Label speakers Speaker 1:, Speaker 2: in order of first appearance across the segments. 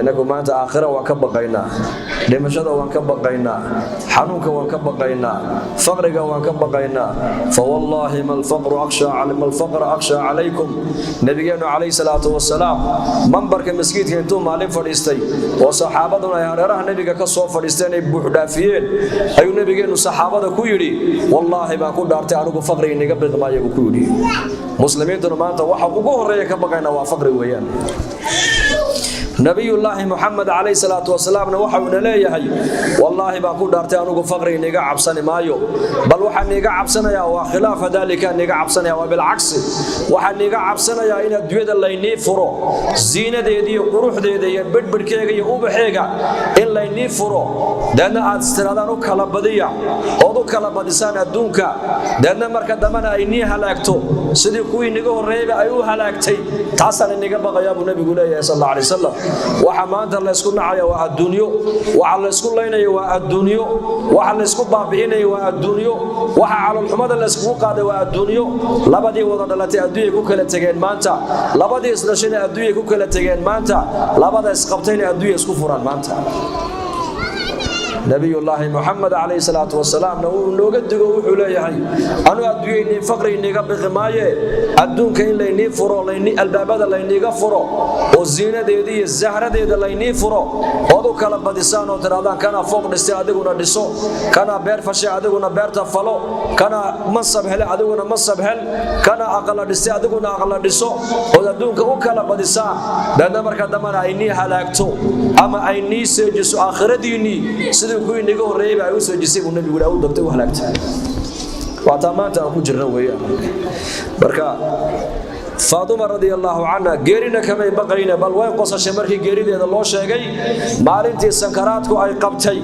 Speaker 1: Inagu maanta aakhira waan ka baqaynaa, dhimashada waan ka baqaynaa, xanuunka waan ka baqaynaa, faqriga waan ka baqaynaa. Fawallaahi ma alfaqra akhshaa calaykum. Nabigeennu calayhi salaatu wasalaam mambarka masjidka intuu maalin fadhiistay oo saxaabaduna ay hareeraha nebiga ka soo fadhiisteen ay buuxdhaafiyeen, ayuu nabigeennu saxaabada ku yidhi: "Wallaahi baan ku dhaartay, anigu faqri iniga biqi maayo," buu ku yidhi. Muslimiintuna maanta waxa ugu horreeya ka baqayna waa faqri weeyaan. Nabiyullaahi Muxamed calayhi salaatu wasalaamna waxa uuna leeyahay: "Wallaahi baan ku dhaartay, anigu faqri iniga cabsani maayo, bal waxaan niiga cabsanayaa waa khilaafa daalika niiga cabsanaya, waa bilcagsi. Waxaan niiga cabsanayaa in adduunyada laynii furo, ziinadeeda iyo quruxdeeda iyo bedhbedhkeega iyo ubaxeega in laynii furo, deedna aad istiraadaan u kala badiya ood u kala badisaan adduunka, deedna marka dambena ay nii halaagto sidii kuwii niga horreeyayba ay u halaagtay. Taasaan iniga baqayaa," buu nabigu leeyahay sal alla alay wasalam. Waxa maanta laysku nacaya waa adduunyo, waxa laysku laynaya waa adduunyo, waxa laysku baabi'inaya waa adduunyo, waxa caloolxumada layskugu qaaday waa adduunyo. Labadii wada dhalatay adduunyay ku kala tegeen maanta, labadii isdhashayna adduunyay ku kala tegeen maanta, labada isqabtayna adduunya isku furaan maanta. Nabiyullaahi Muxamed calayhi salaatu wasalaamna wuu nooga digo. Wuxuu leeyahay: "Anuu adduunyaynii faqri iniga biqi maaye, adduunka in laynii furo, albaabada layniiga furo oo ziinadeeda iyo zahradeeda laynii furo, ood u kala badisaan oo tidhahdaan kanaa fooq dhistay, adiguna dhiso, kanaa beer fashay, adiguna beerta falo, kanaa mansab hele, adiguna mansab hel, kanaa aqala dhistay, adiguna aqala dhiso, ood adduunka u kala badisaan, deedna marka dambena ay nii halaagto ama ay nii seejiso aakhiradiinnii sidii kuwii niga horreeyayba ay u seejisay," buu nabigu u dagtay, u halaagtay. Waa taa maanta aan ku jirna weeyaan. Marka Faaduma radia allaahu canha geerina kamay baqayne, bal way qosashay markii geerideeda loo sheegay. Maalintii sankaraadku ay qabtay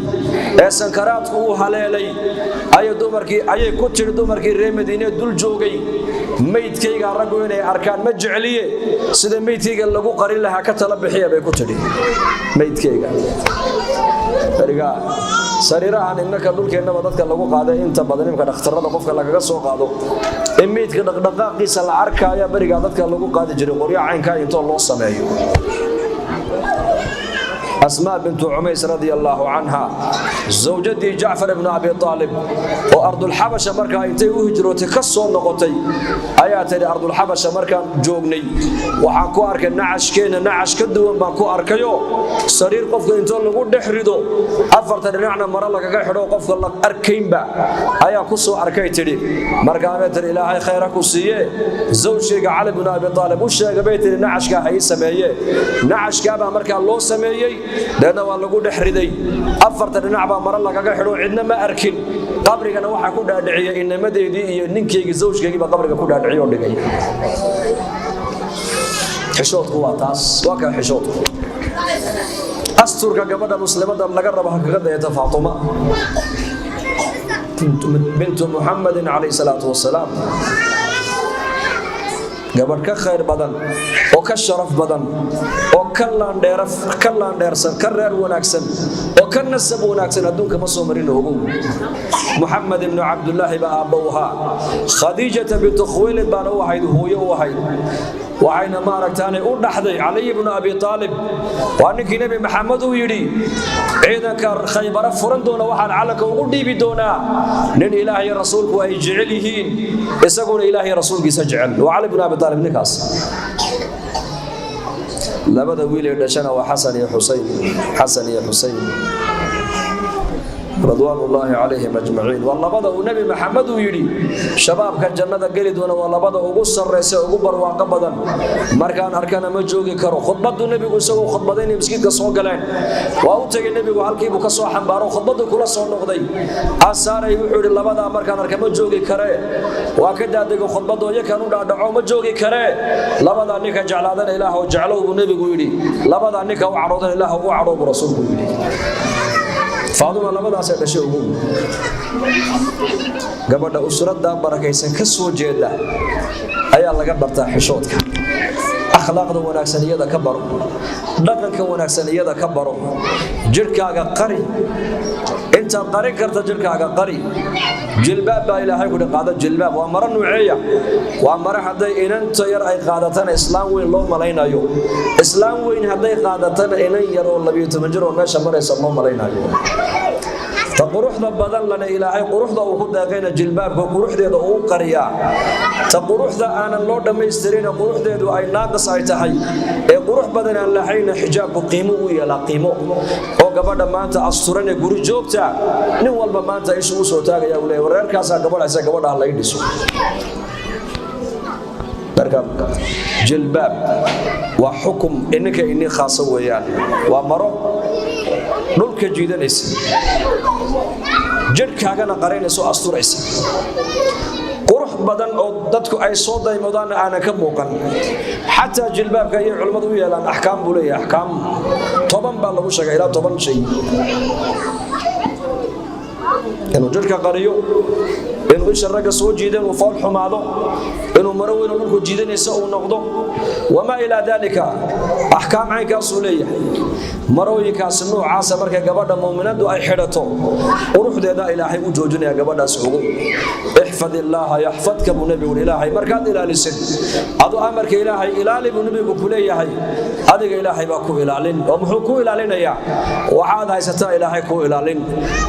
Speaker 1: ee sankaraadku uu haleelay ayay ku tidhi dumarkii reer Madiine dul joogay: "Maydkayga raggu inay arkaan ma jecliye, sida maydkayga lagu qarin lahaa ka tala bixiya," bay ku tidhi. Maydkayga beriga sariirahan innaka dhulkeennaba dadka lagu qaaday inta badan imka dhakhtarrada qofka lagaga soo qaado in meydka dhaqdhaqaaqiisa la arkaya, berigaa dadka lagu qaadi jiray qoryo caynkaa intoo loo sameeyo. Asmaa bintu Cumays radia allaahu canha, zawjadii Jacfar ibnu Abi Aalib, oo ardulxabasha markaa intay u hijrootay ka soo noqotay, ayaa tidhi: "Ardulxabasha markaan joognay waxaan ku arkay nacashkeenna nacash ka duwan baan ku arkayo, sariir qofka intoo lagu dhex rido, afarta dhinacna maro lagaga xidho, qofka la arkaynba ayaa ku soo arkay," tidhi. Markaabay tidhi: "Ilaahay khayra ku siiye, zawjkayga Cali bnu Abi Aalib u sheega," bay tidhi, "nacashkaa ha ii sameeye." Nacashkaabaa markaa loo sameeyey, deedna waa lagu dhex riday, afarta dhinac baa maro lagaga xidho, cidna ma arkin. Qabrigana waxaa ku dhaadhiciyay inamadeedii iyo ninkaygii, zawjkaygii baa qabriga ku dhaadhiciyo oo dhigay. Xishoodku waa taas, waa kaa xishoodku. Asturka gabadha muslimada laga rabo ha kaga dayata Faatuma bintu Muxamadin calayhi salaatu wasalaam. Gabadh ka khayr badan oo ka sharaf badan oo ka laandheersan, ka reer wanaagsan oo ka nasab wanaagsan adduunka ma soo marin. Ogow, Muxamed ibnu Cabdulaahi baa aabba u ahaa, Khadiijata bintu Khuwaylid baana u ahayd hooyo u ahayd, waxayna maaragtaanay u dhaxday Caliy ibnu Abi Aalib. Waa ninkii Nebi Maxamed uu yidhi: "Ciidanka Khaybara furan doona waxaan calanka ugu dhiibi doonaa nin Ilaahay rasuulku ay jecel yihiin, isaguna Ilaahay rasuulkiisa jecel." Waa Cali ibnu Abi Aalib ninkaas. Labada wiil ee dhashana waa Xasan iyo Xuseyn, Xasan iyo Xuseyn ridwaanullaahi calayhim ajmaciin. Waa labada uu Nebi Maxamed uu yidhi: "Shabaabka jannada geli doona waa labada ugu sarraysa, ugu barwaaqo badan. Markaan arkana ma joogi karo." Khudbaddu nebigu isagoo khudbadaynay masjidka soo galeen. Waa u tegey nebigu, halkiibuu ka soo xambaaro, khudbaddu kula soo noqday. Asaaray wuxuu yidhi: "Labadaa markaan arka ma joogi karee." Waa ka daadego khudbadoo iyakan u dhaadhaco: "Ma joogi karee, labadaa ninka jeclaadana Ilaahw jeclow," buu nebigu yidhi, "labadaa ninka u cadhoodana Ilaah u cadhow," buu rasuulku yidhi. Faaduma labadaasay dhashay. Ugu gabadha usraddaa barakaysan ka soo jeeda ayaa laga bartaa xishoodka, akhlaaqda wanaagsan iyada ka baro, dhaqanka wanaagsan iyada ka baro. Jidhkaaga qari inta Intaad qarin karta jirkaaga qari. Jilbaab baa Ilaahay ku qaado. Jilbaab waa maro nuuceeya, waa maro hadday inanta yar ay qaadatana islaam weyn loo malaynayo, islaam weyn hadday qaadatana inan yar oo 12 jir oo meesha maraysa loo malaynayo. Ta quruxda badan lana Ilaahay quruxda uu ku deeqayna jilbaabka quruxdeeda uu qariyaa. Ta quruxda aanan loo dhammaystirin, quruxdeedu ay naaqis ay tahay ee qurux badan aan lahayna, xijaabku qiimo u yeelaa, qiimo oo gabadha maanta asturan ee guri joogta nin walba maanta ishu u soo taagaya, uu leeyahay wareerkaasaa gabadha isa gabadha la dhiso. Marka jilbaab waa xukum ininka inii khaasa weeyaan. Waa maro dhulka jiidanaysa, jidhkaagana qarinaysa oo asturaysa, qurux badan oo dadku ay soo daymodaanna aanan ka muuqan. Xataa jilbaabka ayay culimmadu u yeelaan axkaam buu leeyahay. Axkaam 10 baa lagu sheegay, ilaa 10 shay: inuu jidhka qariyo, inuu isha ragga soo jiido, inuu fool xumaado, inuu maro weyn oo dhulku jiidanaysa uu noqdo, wamaa ilaa daalika. Axkaam caynkaasuu leeyahay. Marooyinkaasi noocaasa markay gabadha muuminadu ay xidhato, quruxdeeda Ilaahay u joojinaya gabadhaas. Ugu ixfad illaaha yaxfadka buu nebigu. Ilaahay markaad ilaalisid, adu amarka Ilaahay ilaali buu nebigu ku leeyahay, adiga Ilaahay baa ku ilaalin. Oo muxuu ku ilaalinayaa? Waxaad haysataa Ilaahay ku ilaalin,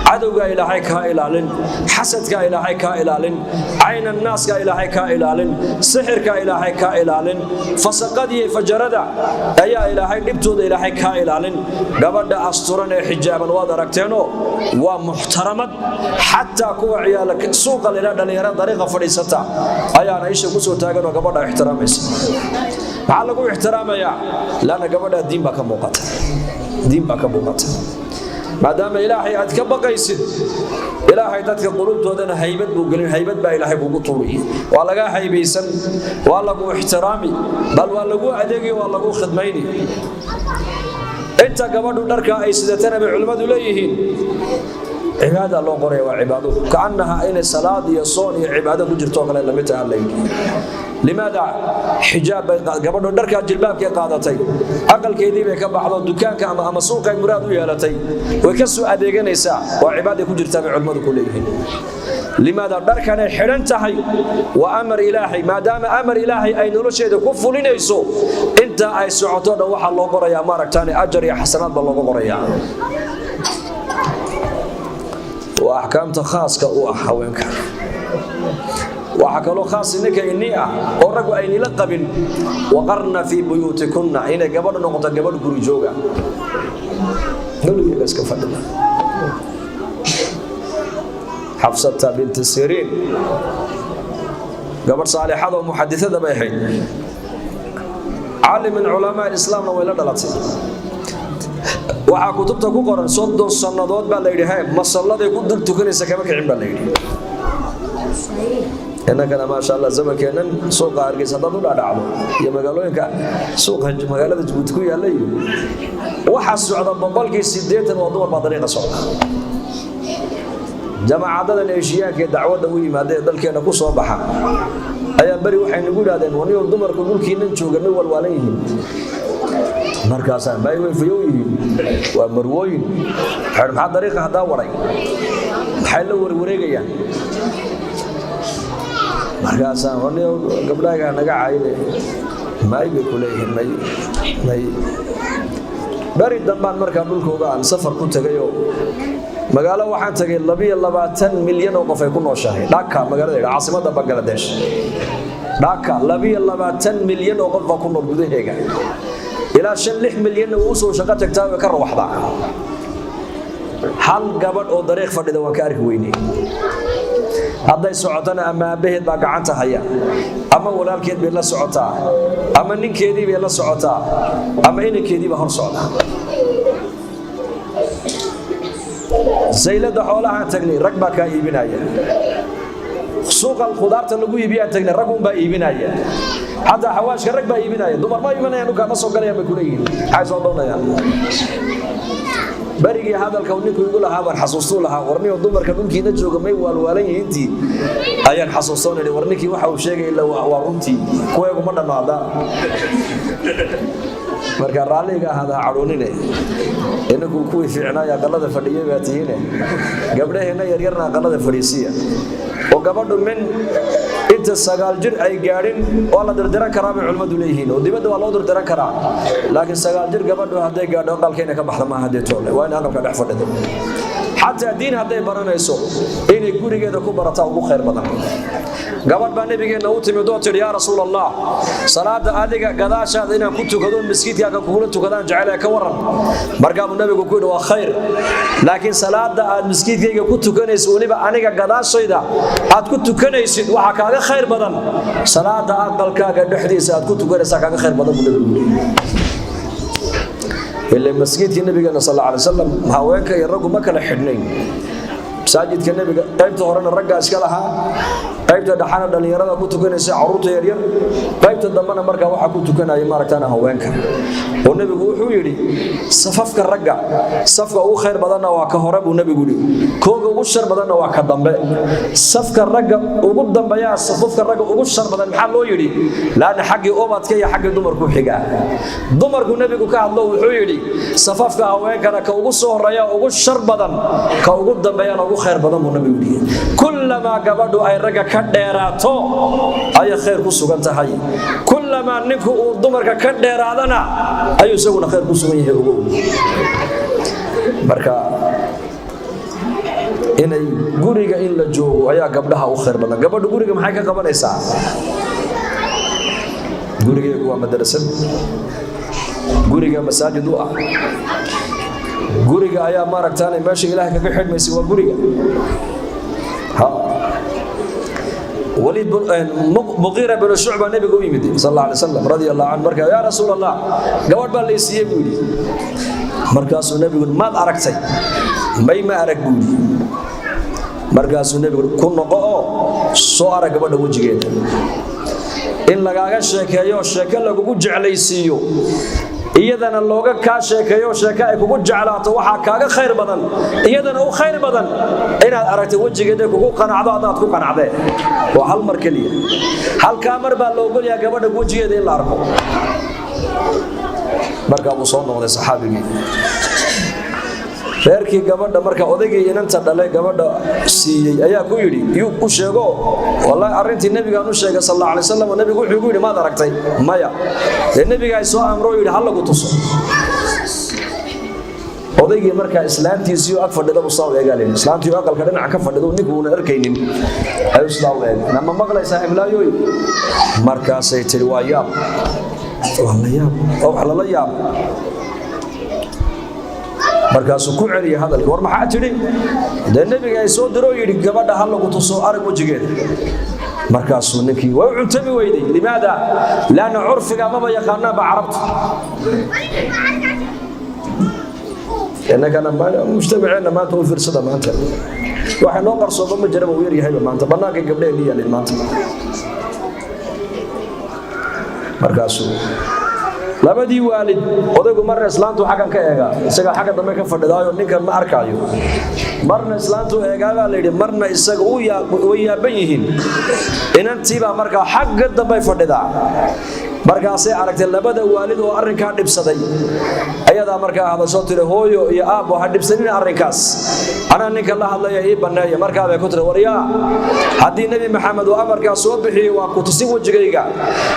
Speaker 1: cadowga Ilaahay kaa ilaalin, xasadka Ilaahay kaa ilaalin, caynan naaska Ilaahay kaa ilaalin, sixirka Ilaahay kaa ilaalin, fasaqadiiyo fajarada ayaa Ilaahay dhibtooda Ilaahay kaa ilaalin. Gabadha asturan ee xijaaban waad aragteenoo waa muxtaramad. Xataa kuwa ciyaala suuqa lila dhalinyarada dariiqa fadhiisata ayaana isha ku soo taagan oo gabadha ixtiraamaysa. Maxaa lagu ixtiraamayaa? Laanna gabadha diin baa ka muuqata, diin baa ka muuqata. Maadaama Ilaahay aad ka baqaysid, Ilaahay dadka qulubtoodana haybad buu gelin, haybad baa Ilaahay kugu tuuri. Waa lagaa haybaysan, waa lagu ixtiraami, bal waa lagu adeegi, waa lagu khidmayni. Inta gabadhu dharka ay sidatana bay culimmadu leeyihiin cibaada loo qoraya, waa cibaado, kaannaha inay salaad iyo soon iyo cibaado ku jirto oo kale lamid taha la yidhi. Limaada? Xijaab bay gabadhu dharkaa jilbaabkay qaadatay, aqalkeedii bay ka baxdo, dukaanka ama suuqay muraad u yeelatay, way ka soo adeeganaysaa, waa cibaaday ku jirtaa bay culimmadu ku leeyihiin. Limaada? Dharkanay xidhan tahay waa amar Ilaahay. Maadaama amar Ilaahay ay nolosheeda ku fulinayso, inta ay socoto dhan waxaa loo qorayaa, maaragtaane, ajar iyo xasanaad baa looga qorayaa. Waa axkaamta khaaska u ah haweenka. Waxaa kaloo khaas ninka inii ah oo raggu aynila qabin: waqarna fii buyuutikunna, inay gabadhu noqoto gabadh guri jooga, gurigeega iska fadhida. Xafsata binti Siriin gabadh saalixada oo muxadithada bay ahayd, caalim min culamaa islaamna way la dhalatay. Waxaa kutubta ku qoran 30 sannadood baa la yidhi he masalladay ku dul tukanaysa kama kicin baa la yidhi. Innakana maasha Allah, zamankeennan suuqa Hargeysa haddaad u dhaadhacdo iyo magaalooyinka suuqa magaalada Jabuuti ku yaalla, iyo waxaa socda 80% waa dumar baa dariiqa socda. Jamaacadadan Eeshiyaanka ee dacwadda u yimaada ee dalkeena ku soo baxa ayaa beri waxay nagu yidhahdeen, waniyo dumarku dhulkiinan jooga may walwaalan yihiin? Markaasaan bay way fayow yihiin, waa marwooyin. Waxay maxaa dariiqa haddaa waray, maxay la warwareegayaan? Markaasaan waniyo gabdhahaga naga cayne, may bay ku leeyihiin, may may. Beri dambaan markaa dhulkooga aan safar ku tegayoo magaalo waxaan tagay 22 milyan oo qof ay ku nooshahay, Dhaka magaalada yidhaha, caasimadda Bangladesh Dhaka. 22 milyan oo qof baa ku nool gudaheega, ilaa 5-6 milyanna wuu usoo shaqo tagtaa, way ka rawaxdaa. Hal gabadh oo dariiq fadhida waan ka arki weynay. Hadday socotona ama aabbaheed baa gacanta haya, ama walaalkeed bay la socotaa, ama ninkeedii bay la socotaa, ama inankeedii baa hor socda. Saylada xoolahaan tagnay, rag baa kaa iibinaya. Suuqa khudaarta lagu iibiyaan tagnay, rag unbaa iibinaya. Xataa xawaashka rag baa iibinaya, dumar ma imanayaan, dhulkaa ma soo galayaan bay kuleeyihiin, maxay soo doonayaan? Berigii hadalka ninku igu lahaa baan xasuustuu lahaa, warniyo dumarka dhulkiina jooga may waalwaalan yihiintii ayaan xasuusoonay. War ninkii waxa uu sheegay ila waa runtii, kuweegu ma dhammaada. Marka raalliga ahaada ha cadhoonine, inagu kuwii fiicnaay aqalada fadhiyay baa tihiine, gabdhaheenna yaryarna aqalada fadhiisiya. Oo gabadhu min inta 9 jir ay gaadhin waa la dirdiran karaa bay culimmadu leeyihiin, oo dibadda waa loo dirdiran karaa. Laakiin 9 jir gabadhu hadday gaadho aqalka inay ka baxda maaha, haddee toole waa in aqalka dhex fadhido. Xataa diin hadday baranayso inay gurigeeda ku barataa ugu khayr badan. Gabadh baa nabigeenna u timid oo tidhi, yaa rasuul allah, salaada adiga gadaashaada inaan ku tukado, maskiidkaaga kugula tukadaan jecel, ka waran? Markaabuu nabigu ku yidhi, waa khayr, laakiin salaada aad maskiidkayga ku tukanaysid, weliba aniga gadaashayda aad ku tukanaysid, waxaa kaaga khayr badan salaada aqalkaaga dhexdiisa aad ku tukanaysaa kaaga khayr badan, buu nabigu yidhi. Ilaa maskiidkii nabigeena sal alla alay wasalam haweenka iyo raggu ma kala xidhnayn. Masaajidka nebiga qaybta horena raggaa iska lahaa, qaybta dhexana dhallinyarada ku tukanaysa, carruurta yaryar, qaybta dambena markaa waxaa ku tukanaya maaragtaan haweenka. Oo nebigu wuxuu yidhi, safafka ragga safka ugu khayr badanna waa ka hore, buu nebigu yidhi, kooga ugu shar badanna waa ka dambe. Safka ragga ugu dambeeyaa safafka ragga ugu shar badan. Maxaa loo yidhi? Laanna xaggii ubadka iyo xaggii dumarku xigaa. Dumarku nebigu ka hadlo, wuxuu yidhi, safafka haweenkana ka ugu soo horeeya ugu shar badan, ka ugu dambeeyana ugu khayr badan, buu nabigu yidhi. Kullamaa gabadhu ay ragga ka dheeraato ayay khayr ku sugan tahay, kullamaa ninku uu dumarka ka dheeraadana ayuu isaguna khayr ku sugan yahay. Ogow marka inay guriga in la joogo ayaa gabdhaha u khayr badan. Gabadhu guriga maxay ka qabanaysaa? Gurigeegu waa madrasad, guriga masaajid u ah, guriga ayaa maaragtaan meesha ilaahay kaga xidhmaysa waa guriga. Ha وليد مغيرة بن شعبة النبي u yimid صلى الله عليه وسلم رضي الله عنه. Marka, yaa rasuul allah, gabadh baa la siiyey, buu yidhi. Markaasuu nabigu, maad aragtay? May, ma arag, buu yidhi. Markaasuu nabigu, ku noqo oo soo arag gabadha wejigeeda. In lagaaga sheekeeyo, sheeko lagugu jeclaysiiyo, iyadana looga kaa sheekeeyo, sheeko ay kugu jeclaato, waxaa kaaga khayr badan, iyadana u khayr badan, inaad aragtay wejigeeda, kugu qanacdo, haddaad ku qanacdee. Waa hal mar keliya, halkaa mar baa la ogolyaha gabadha wejigeeda in la arko. Markaa buu soo noqday saxaabigii. Reerkii gabadha marka odaygii inanta dhalay gabadha siiyey ayaa ku yidhi, yuu u sheego, wallahi arrintii nabigaan u sheegay sal alla alay wasalam. Nabigu wuxuu igu yidhi, maad aragtay? Maya. Dee nabiga ay soo amro, yidhi ha lagu tuso. Odaygii markaa islaantiisii ag fadhida buu saa u eegaa layidhi. Islaantii aqalka dhinaca ka fadhido, ninku uuna arkaynin, ayuu sidaa u eegay. Nama maqlaysaa, heblaayoy? Markaasay tidhi, waa yaab, waa la yaab, waa wax lala yaab. Markaasuu ku celiyay hadalka, war maxaa tidhi? Dee nebiga ay soo diroo yidhi gabadha ha lagu tuso, arag wejigeeda. Markaasuu ninkii way u cuntami weyday. Limaada? Laanna curfiga maba yaqaanaanba carabtu. Innagana mujtamaceenna maanta u fiirsada, maanta waxa noo qarsooma ma jiraba, uu yaryahayba maanta bannaankay gabdhaheenni yaalin maanta. Markaasuu labadii waalid, odaygu marna islaantu xaggan ka eegaa, isagaa xagga dambe ka fadhidaayo, ninkan ma arkaayo, marna islaantu eegaa baa la yidhi, marna isaga way yaaban yihiin. Inantiibaa markaa xagga dambey fadhidaa. Markaasay aragtay labada waalid oo arrinkaa dhibsaday. Ayadaa markaa hadasho tiri, hooyo iyo aabbo, ha dhibsanina arrinkaas, anaa ninka la hadlaya, ii banneeya. Markaa bay ku tiri, waryaa, haddii nebi Maxamed uu amarkaa soo bixiyey, waa ku tusin wejigayga.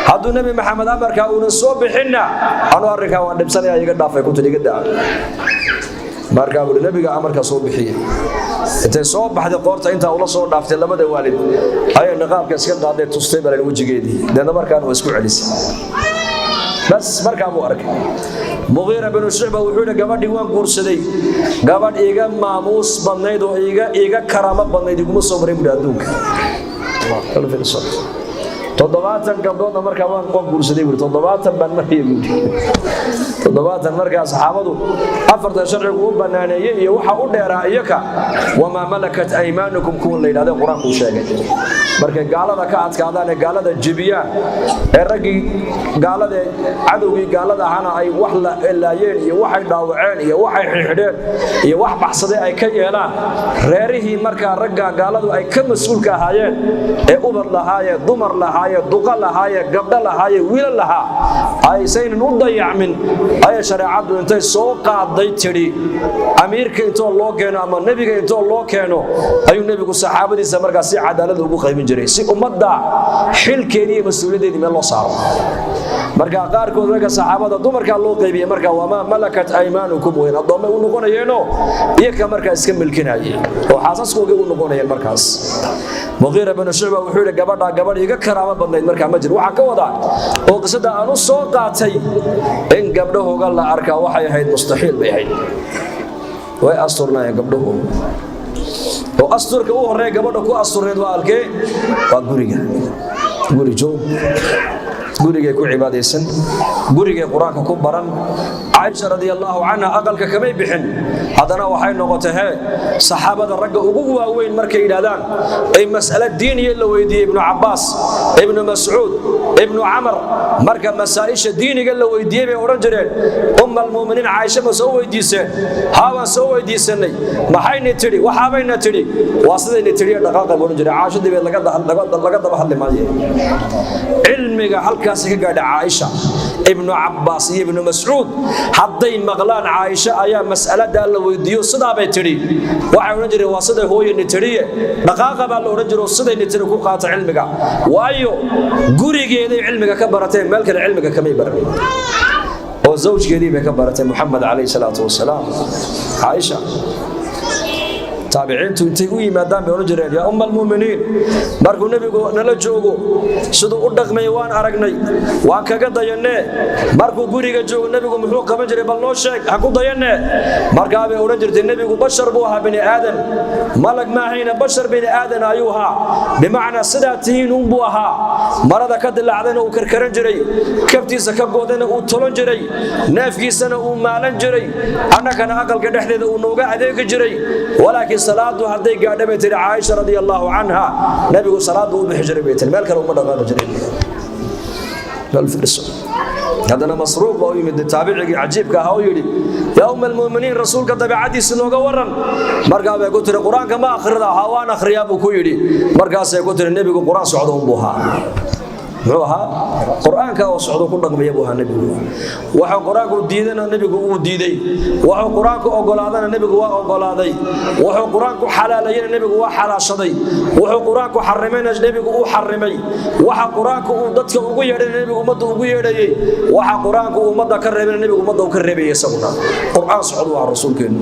Speaker 1: Hadduu nebi Maxamed amarkaa uunan soo bixinna, anuu arrinkaa waan dhibsanaya, iga dhaafay, ku tiri, iga daa. Markaa buuri, nebiga amarkaa soo bixiyey. Intay soo baxday, qoorta intaa ula soo dhaaftay labada waalid, ayay niqaabka iska qaaday, tustay baa wejigeedii. Deedna markaana waa isku celisay, bas markaa buu arkay. Muqiira binu Shucba wuxuu yidhi, gabadhii waan guursaday, gabadh iiga maamuus badnayd oo iiga karaamo badnayd iguma soo marin, buhi, adduunka. 70 gabdhoodna markaa waan guursaday, buuri, 70 baan maraya, buuri, 70. Markaa saxaabadu afartan sharcigu u banaaneeyey iyo waxa u dheeraa iyaka wamaa malakat aymaanukum, kuwan la yidhahdeen qur-aanku sheegay. Markay gaalada ka adkaadaan ee gaalada jebiyaan ee raggii gaalada, cadowgii gaalada ahana ay wax laayeen iyo waxay dhaawaceen iyo waxay xidhxidheen iyo wax baxsaday ay ka yeelaan, reerihii markaa ragga gaaladu ay ka mas-uulka ahaayeen ee ubad lahaayee, dumar lahaayee, lahaayee duqa lahaayee gabdho lahaayee wiila lahaa aysaynan u dayacmin ayay shareecaddu intay soo qaaday tidhi amiirka intoo loo keeno ama nebiga intoo loo keeno ayuu nebigu saxaabadiisa markaas si cadaalad ugu qaybin jiray si ummadda xilkeedii iyo mas-uuliyaddeedii meel loo saaro. Marka qaarkood ragga saxaabada dumarkaa loo qaybiyey marka wamaa malakat aymaanukum weyn addoommay u noqonayeenoo iyaka markaa iska milkinayeen oo xaasaskoogay u noqonayeen. Markaas Muqiira binu Shucba wuxuu yidhi gabadhaa gabadh iga karaamo badnayd markaa ma jiro. Waxaan ka wadaa oo qisada aan u soo qaatay in gabdhahooga la arkaa waxay ahayd mustaxiil bay ahayd. Way asturnaayeen gabdhahu oo asturka u horreeya gabadha ku asturneed waa alkee? Waa guriga. Guri joog, gurigay ku cibaadaysan, gurigay qur-aanka ku baran. Caaisha radi allaahu canha aqalka kamay bixin, haddana waxay noqotay hee saxaabada ragga ugu waaweyn markay yidhaahdaan ay mas'alo diiniya la weydiiyey, Ibnu Cabbaas, Ibnu Mascuud, Ibnu Camar, marka masaa'isha diiniga la weydiiyey bay odhan jireen: "Umma almu'miniin Caaisha ma soo weydiiseen?" "Haa, waan soo weydiisanay." "Maxayna tidhi?" "Waxaabayna tidhi." "Waa sidayna tidhi, dhaqaaqa," buu odhan jiray. Caaisha dibeed laga daba hadli maaye. Cilmiga halkaasi ka gaadha Caaisha, Ibnu Cabbaas iyo Ibnu Mascuud hadday maqlaan Caaisha ayaa mas'aladaa la weydiiyo sidaabay tidhi, waxay odhan jireen: "Waa siday hooyani tidhiye, dhaqaaqa," baa la odhan jiro. Sidayni tidhi ku qaata cilmiga, waayo gurigeeday cilmiga ka barateen, meel kale cilmiga kamay baran oo zawjkeedii bay ka baratay, Muxamed calayhi salaatu wasalaam. Caaisha taabiciintu intay u yimaadaan bay odhan jireen: "Yaa umma almu'miniin, markuu nebigu nala joogo siduu u dhaqmay waan aragnay, waan kaga dayannee. Markuu guriga joogo nebigu muxuu qaban jiray? Bal noo sheeg, ha ku dayannee." Markaa bay odhan jirtay: "Nebigu bashar buu ahaa, bini aadan, malag maahayna, bashar bini aadan ayuu ahaa. Bimacnaa sidaa tihiin unbuu ahaa. Marada ka dilaacdayna uu karkaran jiray, kabtiisa ka goodayna uu tolan jiray, neefkiisana uu maalan jiray, annagana aqalka dhexdeeda uu nooga adeegi jiray. Walaakiin salaadu hadday gaadha," bay tihi Caaisha radia allaahu canha, "nebigu salaadu u bixi jiray," bay tihi, "meel kale uma dhaqaaqi jirin." Bal fiirso, haddana Masruuq baa u yimid, taabicigii cajiibka ahaa, oo yidhi: "Yaa umma almu'miniin, rasuulka dabeecadiisa nooga waran." Markaa bay ku tiri: "Qur-aanka ma akhrida?" "Haa, waan akhriyaa," buu ku yidhi. Markaasay ku tiri: "Nebigu qur-aan socdo unbuu ahaa." Muxuu ahaa? Qur-aanka oo socdo ku dhaqmaya buu ahaa nebigu. Waxuu qur-aanku diidana nebigu uu diiday, wuxuu qur-aanku ogolaadana nebigu waa ogolaaday, wuxuu qur-aanku xalaalayana nebigu waa xalaashaday, wuxuu qur-aanku xarimayna nebigu uu xarimay, waxa qur-aanku uu dadka ugu yeedhayna nebigu ummadda ugu yeedhayey, waxa qur-aanku uu ummadda ka reebayna nebigu ummadda uu ka reebayay. Isaguna qur-aan socdo waa rasuulkeennu,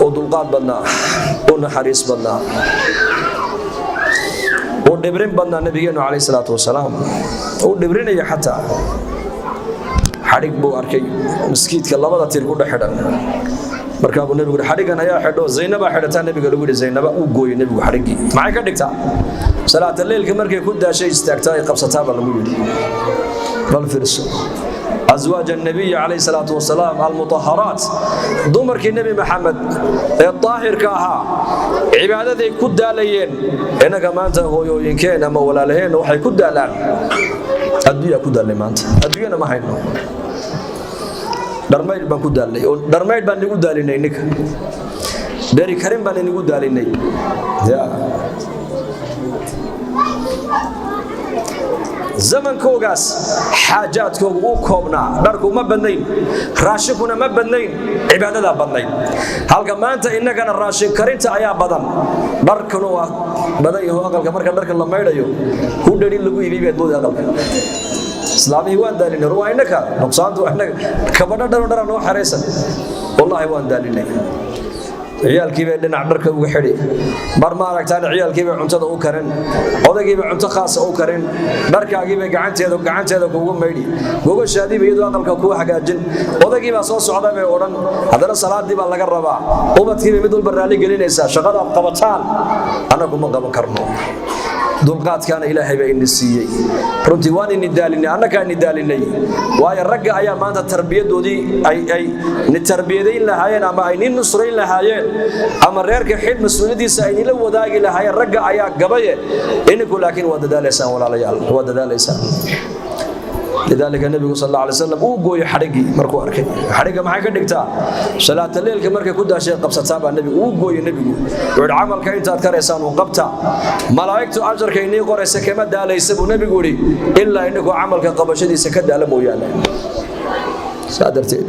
Speaker 1: oo dulqaad badnaa, oo naxariis badnaa, uu dhibrin badnaa nabigeenu calayhi salaatu wasalaam. Uu dhibrinaya xataa xadhig buu arkay maskiidka labada tiir ku dhex xidhan. Markaa buu nebigu yidhi: "Xadhiggan ayaa xidho." "Zaynabaa xidhataa," nebiga lagu yidhi. "Zaynaba." Uu gooyey nebigu xadhiggii. Maxay ka dhigtaa? Salaata leylka markay ku daashay istaagtaa ay qabsataa baa lagu yidhi. Bal fiirso أزواج النبي عليه الصلاة والسلام المطهرات, dumarkii Nebi Maxamed ee daahirka ahaa, cibaadaday ku daalayeen. Innaga maanta hooyooyinkeen ama walaalaheen waxay ku daalaan adduunyaa ku daalnay. Maanta adduunyana ma hayno, dharmaydh baan ku daalnay, oo dharmaydh baan nigu daalinay, ninka dheri karin baan inigu daalinay ya. Zamankoogaas xaajaadkoogu uu koobnaa, dharku ma badnayn, raashinkuna ma badnayn, cibaadadaa badnayd. Halka maanta innagana raashin karinta ayaa badan, dharkuna waa badan yaho. Aqalka marka dharka la maydhayo hudhari lagu iibiyay baad moodi aqalka. Islaamihii waan daalinay, waa innaka nuqsaantu waa innaga. Kabadho dharo dhara noo xeraysan, wallaahi waan daalinay. Ciyaalkii bay dhinac dharka uga xidhi, mar ma aragtaan, ciyaalkii bay cuntada u karin, odaygiibay cunto khaasa u karin, dharkaagiibay gacanteeda kugu maydhi, gogashaadiiba iyadoo aqalka kuu hagaajin, odaygii baa soo socda bay odhan, haddana salaadii baa laga rabaa, ubadkiibay mid walba raalli gelinaysaa. Shaqadaad qabataan annagu ma qaban karno. Dulqaadkaana ilaahay baa ini siiyey. Runtii waan ini daalinay, annagaa ini daalinay, waayo ragga ayaa maanta tarbiyadoodii ay ni tarbiyadayn lahaayeen ama ay ni nusrayn lahaayeen ama reerka xil mas-uuliyadiisa ay nila wadaagi lahaayeen, ragga ayaa gabaye. Ininku laakiin waa dadaalaysaan, walaalayaal, waa dadaalaysaan. Lidaalika nebigu sal alla alay slam uu gooyo xadhiggii markuu arkay. Xadhigga maxay ka dhigtaa? Salaata leelka markay ku daashay qabsataa baa nebigu uu gooyo. Nebigu wuxuu yidhi, camalka intaad karaysaan uu qabta, malaa'igtu ajarka inii qoraysa kama daalaysa buu nebigu yidhi, ilaa inagoo camalka qabashadiisa ka daala mooyaane. Saa darteed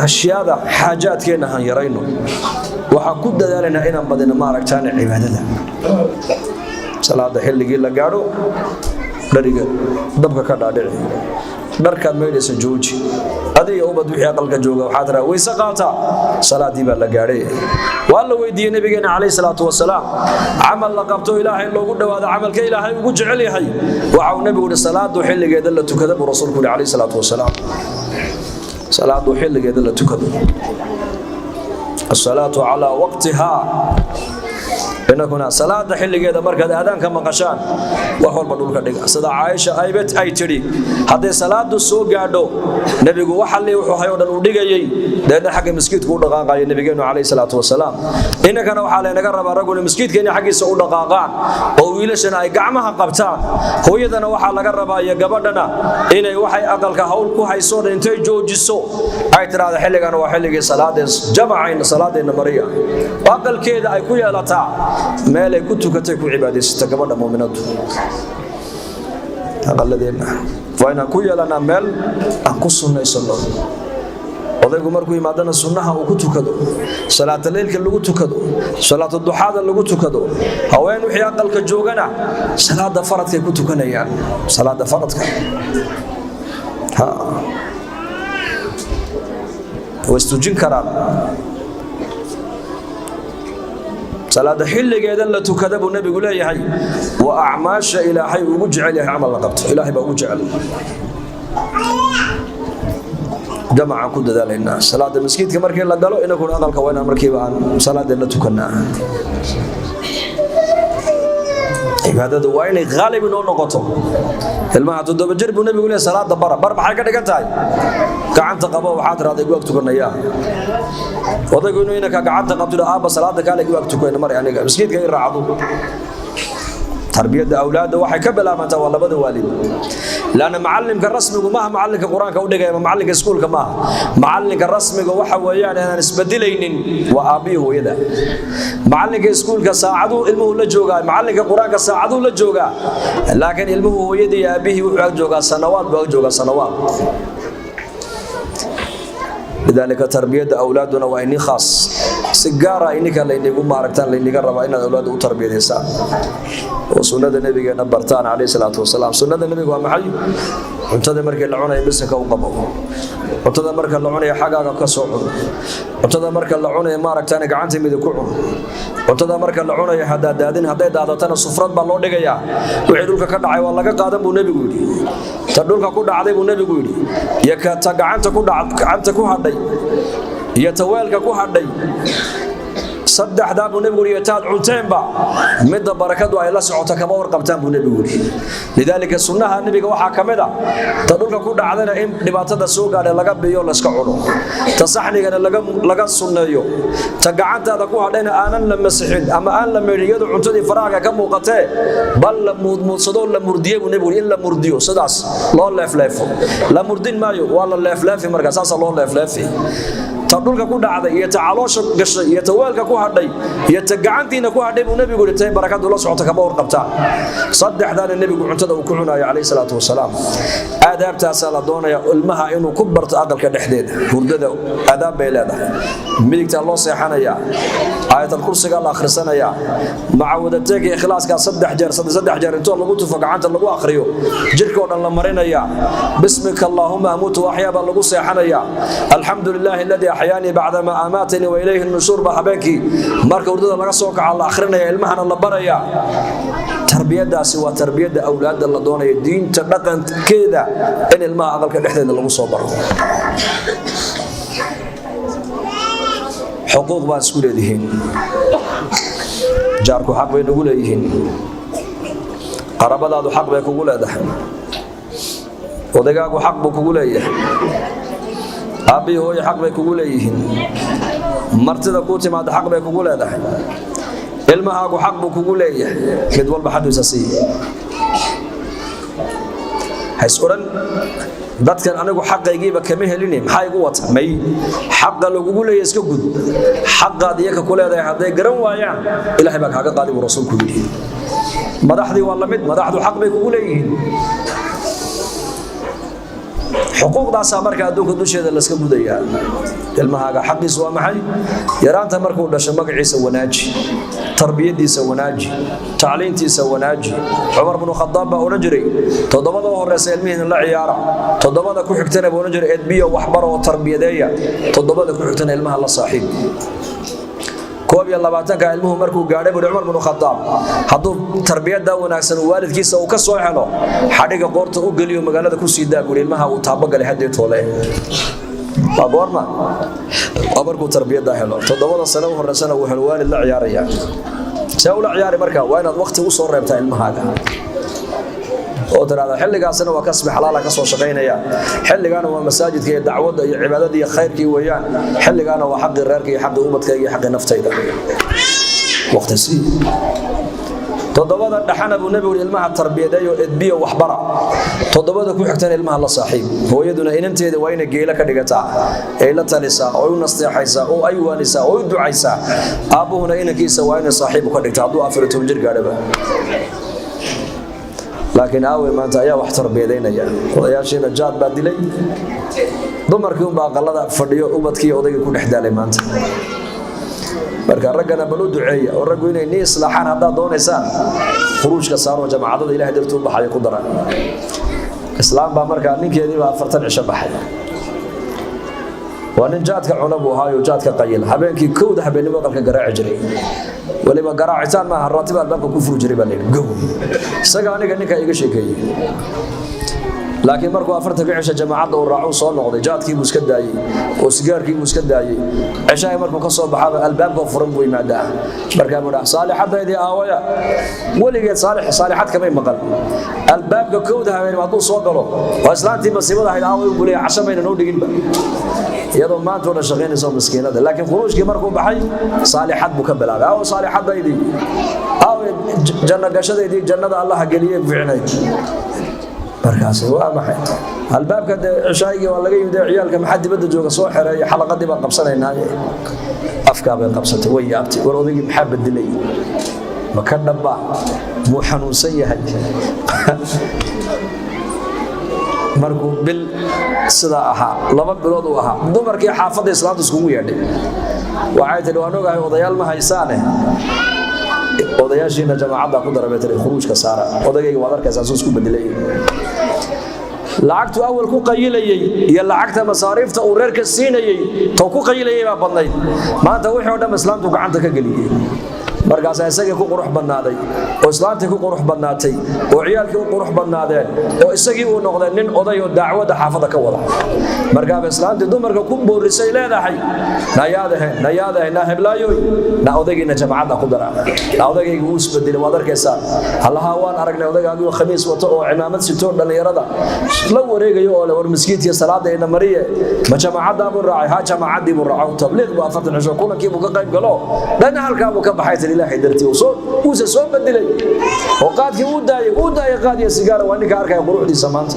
Speaker 1: ashyaada xaajaadkeenna han yarayno, waxaan ku dadaalaynaa inaan badino, maaragtaan, cibaadada. Salaada xilligii la gaadho, dhariga dabka ka dhaadhici, dharkaad maydhaysa jooji, adiga ubad wixii aqalka jooga waxaa tiraa weyse qaata, salaadii baa la gaadhay. Waa la weydiiyey nabigeena calayhi salaatu wasalaam camal la qabto ilaahay loogu dhowaado, camalka ilaahay ugu jecel yahay. Waxa uu nabigu yihi, salaadu xilligeeda la tukada buu rasuulku yihi calayhi salaatu wasalaam, salaadu xilligeeda la tukado, asalaatu calaa waqtihaa. Inakuna salaada xilligeeda markaad aadaanka maqashaan, wax walba dhulka dhiga. Sida Caaisha aybet ay tidhi, hadday salaadu soo gaadho, nebigu waxalli wuxuu hayoo dhan uu dhigayey, deedna xagga maskiidku u dhaqaaqaya nabigeennu calayhi salaatu wasalaam. Inankana waxaa laynaga rabaa ragguna maskiidka inay xaggiisa u dhaqaaqaan oo wiilashana ay gacmaha qabtaan. Hooyadana waxaa laga rabaa iyo gabadhana inay waxay aqalka hawl ku hayso dhan intay joojiso ay tidhaahdo, xilligan waa xilligii salaadee, jamacayna salaadeenna mariya. Aqalkeeda ay ku yeelataa meel ay ku tukatay, ku cibaadaysata gabadha muuminadu. Aqaladeenna waa inaan ku yeelanaa meel aan ku sunnaysano. Odaygu markuu yimaadana sunnaha uu ku tukado, salaata leylka lagu tukado, salaata duxaada lagu tukado. Haween wixii aqalka joogana salaada faradkay ku tukanayaan, salaada faradka ha way istujin karaan. Salaada xilligeeda la tukada buu nebigu leeyahay waa acmaasha ilaahay ugu jecel yahay camal la qabto, ilaahay baa ugu jecel. Jamacaan ku dadaalaynaa salaada maskiidka markii la galo, inaguna aqalka waa inaan markiiba aan salaadeenna tukannaa. Cibaadadu waa inay haalib inoo noqoto. Ilmaha 7 jir buu nebigu leeyahay salaada bara. Bar maxay ka dhigan tahay? Gacanta qabo, waxaa tiraahdaa igu ag tukanayaa. Odaygu inuu inanka gacanta qabto, aabba salaada kaale igu ag tukayna mar, aniga maskiidka i raacdo. Tarbiyadda awlaadda waxay ka bilaabantaa waa labada waalid, laanna macalimka rasmigu maaha macalinka qur-aanka u dhigaya ama macalinka iskuulka maaha. Macalinka rasmiga waxa weeyaan inaan isbedilaynin waa aabbihi hooyada. Macalinka iskuulka saacaduu ilmuhu la joogaa, macalinka qur-aanka saacaduu la joogaa, laakiin ilmuhu hooyadii iyo aabbihii wuxuu ag joogaa sanawaad buu ag joogaa, sanawaad. Lidaalika tarbiyadda awlaaduna waa ini khaas, si gaara ininka laynigu maaragtaan, layniga rabaa inaad awlaadda u tarbiyadaysaan oo sunnada nabigeena bartaan calayhi salaatu wasalaam. Sunnada nebiga waa maxay? Cuntada markii la cunayo bisinka u qabo, cuntada marka la cunayo xaggaaga ka soo cun, cuntada marka la cunayo maaragtaan gacanta midig ku cun, cuntada marka la cunayo haddaad daadin, hadday daadatana sufrad baa loo dhigayaa, wixii dhulka ka dhacay waa laga qaadan buu nebigu yidhi. Ta dhulka ku dhacday buu nebigu yidhi, iyo ta gacanta ku gacanta ku hadhay iyo ta weelka ku hadhay, saddexdaa buu nebigu yidhi, taad cunteenba midda barakadu ay la socoto kama warqabtaan buu nebigu yidhi. Lidaalika sunnaha nebiga waxaa ka mid a ta dhulka ku dhacdana in dhibaatada soo gaadhay laga biyo, layska cuno, ta saxnigana laga sunneeyo, ta gacantaada ku hadhayna aanan la masixin ama aan la meydhin iyadoo cuntadii faraaga ka muuqatee, bal la muudmuudsadoo la murdiye buu nebigu yidhi. In la murdiyo, sidaas loo leefleefo, la murdin maayo, waa la leefleefi, markaa saasa loo leefleefi. Ta dhulka ku dhacday iyo ta caloosha gashay iyo ta weelka ku hadhay iyo ta gacantiina ku hadhay buu nebigu yidhi, tay barakadu la socota kama warqabtaan. Saddexdaana nebigu cuntada uu ku cunayo calayhi salaatu wasalaam. Aadaabtaasaa la doonaya ilmaha inuu ku barto aqalka dhexdeeda. Hurdada aadaab bay leedahay, midigtaa loo seexanayaa, aayatalkursigaa la akhrisanayaa, macawadateega ikhlaaskaa 3 jeer, 3 jeer intoo lagu tufo gacanta lagu akhriyo, jirka oo dhan la marinayaa, bismika allaahuma amuutu waxyaa baa lagu seexanayaa, alxamdu lilaahi aladii axyaanii bacdama amaatanii wa ilayhi nushuur baa habeenkii marka hurdada laga soo kaca la akhrinaya, ilmahana la barayaa. Tarbiyadaasi waa tarbiyadda awlaadda la doonayo, diinta dhaqankeeda in ilmaha aqalka dhexdeeda lagu soo baro. Xuquuq baad isku leedihiin, jaarku xaq bay nagu leeyihiin, qarabadaadu xaq bay kugu leedahay, odaygaagu xaq buu kugu leeyahay, aabbihii hooye xaq bay kugu leeyihiin, martida kuu timaada xaq bay kugu leedahay, ilmahaagu xaq buu kugu leeyahay. Mid walba xaqiisa sii. Hays odhan dadkan anigu xaqaygiiba kama helin, maxaa igu wata? May, xaqa lagugu leeyahay iska gud. Xaqaad iyaka ku leedahay hadday garan waayaan, Ilaahay baa kaaga qaadi, buu rasuulku yidhi. Madaxdii waa la mid, madaxdu xaq bay kugu leeyihiin. Xuquuqdaasaa marka adduunka dusheeda laska gudayaa. Ilmahaaga xaqiisu waa maxay? Yaraanta markuu dhasho magaciisa wanaaji, tarbiyadiisa wanaaji, tacliintiisa wanaaji. Cumar bnu Khadaab baa odhan jiray, 7da u horeysa ilmihiina la ciyaara, 7da ku xigtana buu odhan jiray edbiyo, waxbaro oo tarbiyadeeya, 7da ku xigtana ilmaha la saaxiib. 21-ka ilmuhu markuu gaadhay, buuri Cumar bnu Khadaab, hadduu tarbiyadda wanaagsan uu waalidkiisa uu ka soo helo, xadhiga qoorta u geliyo, magaalada ku sii daa, buuri, ilmaha uu taabogalay haddii toole. Waa goorma? Waa markuu tarbiyadda helo. 7da sano u horeysana uu helo waalid la ciyaaraya. See ula ciyaari marka? Waa inaad waqti u soo reebtaa ilmahaaga oo tiraahda xilligaasna waa kasbi xalaala ka soo shaqaynaya, xilligaana waa masaajidka iyo dacwadda iyo cibaadada iyo khayrkii weeyaan, xilligaana waa xaqii reerka iyo xaqii ubadkayga iyo xaqii naftayda. Waqti sii. 7da dhaxana, buu nebigu yidhi, ilmaha tarbiyadeeyo, edbiyo, waxbara. 7da ku xigtana ilmaha la saaxiib. Hooyaduna inanteeda waa inay geelo ka dhigataa, ay la talisaa oo u nasteexaysaa oo ay waanisaa oo u ducaysaa. Aabbuhuna inankiisa waa inay saaxiib ka dhigtaa hadduu 14 jir gaadhaba. Laakiin aawey maanta ayaa wax tarbiyadaynaya? Odayaashiina jaad baa dilay, dumarkii unbaa aqalada fadhiyo, ubadkii odaygii ku dhex daalay maanta. Marka raggana bal u duceeya, oo raggu inay nii islaaxaan haddaad doonaysaan, khuruujka saaroo jamaacadada Ilahay dartuu u baxayo ku dara. Islaam baa markaa ninkeediibaa 40 cisho baxay. Waa nin jaadka cuna buu ahaayo, jaadka qayil. Habeenkii 1da habeennimo aqalka garaaci jiray, weliba garaacitaan maaha, raatiba albaabka ku furi jiray baa layidhi, gow. Isaga aniga ninkaa iga sheekeeyey. Laakiin markuu 40-ka cisho jamaacadda uu raacu soo noqday, jaadkii buu iska daayey oo sigaarkii buu iska daayey. Cishahay markuu ka soo baxaba albaabka furan buu yimaadaa. Markaa buu dhaha, "Saalixadaydii aawaya?" Weligeed saalix saalixad kamay maqal. Albaabka 1da habeenimo hadduu soo galo, waa islaantii masiibada ahayd, aaway buu leeyahay, casho mayna noo dhiginba, iyadoo maanta oo dhan shaqaynaysa miskiinada. Laakiin khuruujkii markuu baxay, saalixad buu ka bilaabay. Aawo saalixadaydii? Aawe janno gashadaydii? Jannada Allaha geliyey fiicnayd. Markaas waa maxay albaabka? Dee cishaagii waa laga yimid, ciyaalka maxaa dibadda jooga? Soo xereeya, xalaqadii baan qabsanaynaaye. Afkaa bay qabsatay, way yaabtay. War odaygii maxaa bedelay? Ma ka dhaba? Muu xanuunsan yahay? Markuu bil sidaa ahaa, 2 bilood uu ahaa, dumarkii xaafadda islaamta iskugu yeedhay. Waxay tihi, "Waan ogahay odayaal ma haysaane, odayaashiina jamaacadda ku dara," bay tihi, "khuruujka saara. Odagayga waad arkaysaa suu isku bedelay." Lacagtu awal ku qayilayey iyo lacagta masaariifta uu reerka siinayey, tow ku qayilayay baa badnayd. Maanta wixii oo dhan islaamtu gacanta ka geliyey. Markaasaa isagii ku qurux badnaaday, oo islaantii ku qurux badnaatay, oo ciyaalkii u qurux badnaadeen, oo isagii uu noqday nin oday oo dacwadda xaafadda ka wada. Markaaba islaantii dumarka ku boorisay leedahay, "Nayaadahe, nayaadahe, na heblaayoy, na odaygiina jamacadda ku dara, na odaygayga wuu isbedelay, waad arkaysaa." "Allaha, waan aragnay odaygaagii oo khamiis wato oo cimaamad sito, dhallinyarada la wareegayo oo le war miskiidkiyo salaada ina mariye. Ma jamaacaddaa buu raacay?" "Ha, jamaacaddii buu raaco, tabliiq buu 40 cisho kulankii buu ka qayb galo, dhanna halkaa buu ka baxay," tiri. Ilaahay dartii uuse soo bedelay oo qaadkii uu daayay, uu daayay qaad iyo sigaara. Waa ninka arkaya quruxdiisa maanta.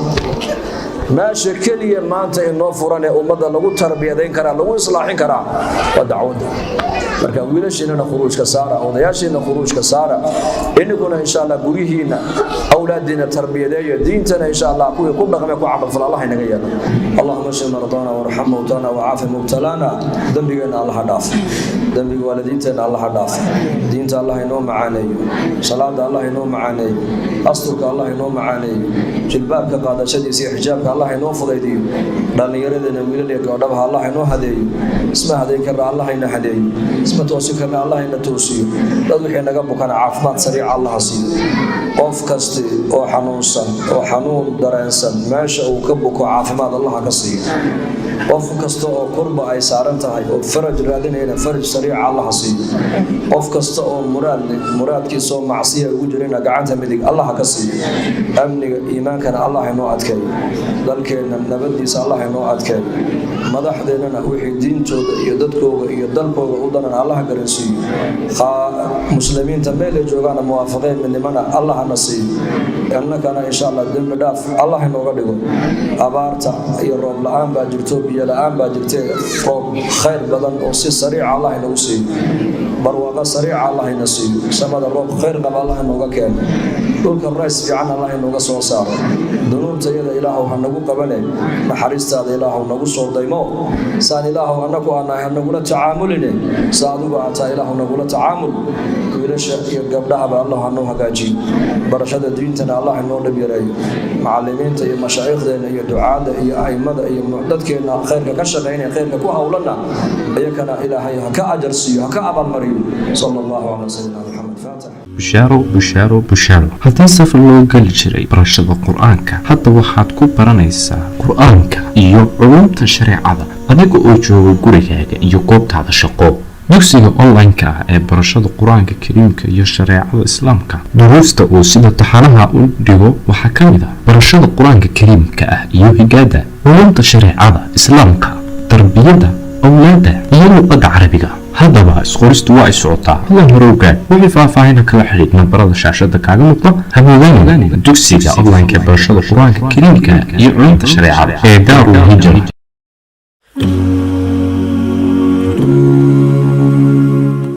Speaker 1: Meesha keliya maanta inoo furan ee ummadda lagu tarbiyadayn karaa, lagu islaaxin karaa, waa dacwadda. Marka wiilashiinana khuruujka saara, odayaashiina khuruujka saara, ininkuna insha Allah guryihiina awlaadiina tarbiyadeeya. Diintana insha Allah kuwii ku dhaqmay, ku camalfala Allah inaga yeelo. Allahuma shfi mardana warxam mawtana wacaafi mubtalaana. Dembigeenna Allah dhaaf, dembiga waalidiinteenna Allah dhaaf. Diinta Allah inoo macaaneeyo, salaada Allah inoo macaaneeyo, asturka Allah inoo macaaneeyo, jilbaabka qaadashadiisa iyo xijaabka Allah inoo fudaydiyo. Dhallinyaradeenna wiilal iyo gabdhabaha Allah inoo hadeeyo. Isma hadeyn karna, Allah ina hadeeyo. Isma toosin karna, Allah ina toosiyo. Dad wixii naga bukana caafimaad sariica Allah siiyo. Qof kasti oo xanuunsan oo xanuun dareensan, meesha uu ka buko caafimaad Allah ka siiyo. Qof kasta oo kurba ay saaran tahay oo faraj raadinayna, faraj sariica Allah siiyo. Qof kasta oo muraad leh, muraadkiisa oo macsiya ugu jirina, gacanta midig Allah ka siiyo. Amniga iimaankana Allah inoo adkeeyo, dalkeenna nabadiisa Allah inoo adkeeyo, madaxdeennana wixii diintooda iyo dadkooga iyo dalkooga u danan Allah garansiiyo. Muslimiinta meel ay joogaana muwaafaqeen midnimana Allah na siiyo. Annakana insha Allah dembi dhaaf Allah inooga dhigo. Abaarta iyo roob la-aan baa jirto, biyo la-aan baa jirte, roob khayr badan oo si sariica Allah inagu siiyo, barwaaqo sariica Allah ina siiyo, samada roob khayr qaba Allah inooga keeno, dhulka rays fiican Allah inooga soo saaro. Dunuubta iyada Ilaahow ha nagu qabane, naxariistaada Ilaahow nagu soo daymo. Saan Ilaahow annagu aanahay ha nagula tacaamuline, sa adigu aataa Ilaahow nagula tacaamul. Wiilasha iyo gabdhahaba Allah hanoo hagaajiyo, barashada diintana Allah inoo dhib yareeyo. Macalimiinta iyo mashaaikhdeenna iyo ducaadda iyo a'immada iyo dadkeenna khayrka ka shaqaynaya, khayrka ku howlana, iyakana Ilaahay ha ka ajar siiyo, ha ka abaalmariyo. Sala Allahu calaa sayidina Maxamed faatix.
Speaker 2: Bushaaro, bushaaro, bushaaro! Haddii safar loo geli jiray barashada Qur-aanka, hadda waxaad ku baranaysaa Qur-aanka iyo culumta shareecada adiga oo jooga gurigaaga iyo goobtaada shaqo. Dugsiga online-ka ah ee barashada Qur-aanka Kariimka iyo shareecada Islaamka, duruusta uu sida taxanaha u dhigo waxaa ka mid ah barashada Qur-aanka Kariimka ah iyo higaada, culumta shareecada Islaamka, tarbiyadda awlaadda iyo luqadda Carabiga. Haddaba isqoristu waa ay socotaa, hadan hore ogaad. Wixii faahfaahina kala xidhiid nambarada shaashada kaaga muuqda. Hamoodaan dugsiga online-ka ee barashada Qur-aanka Kariimka iyo culumta shareecada ee Daarul Hijra.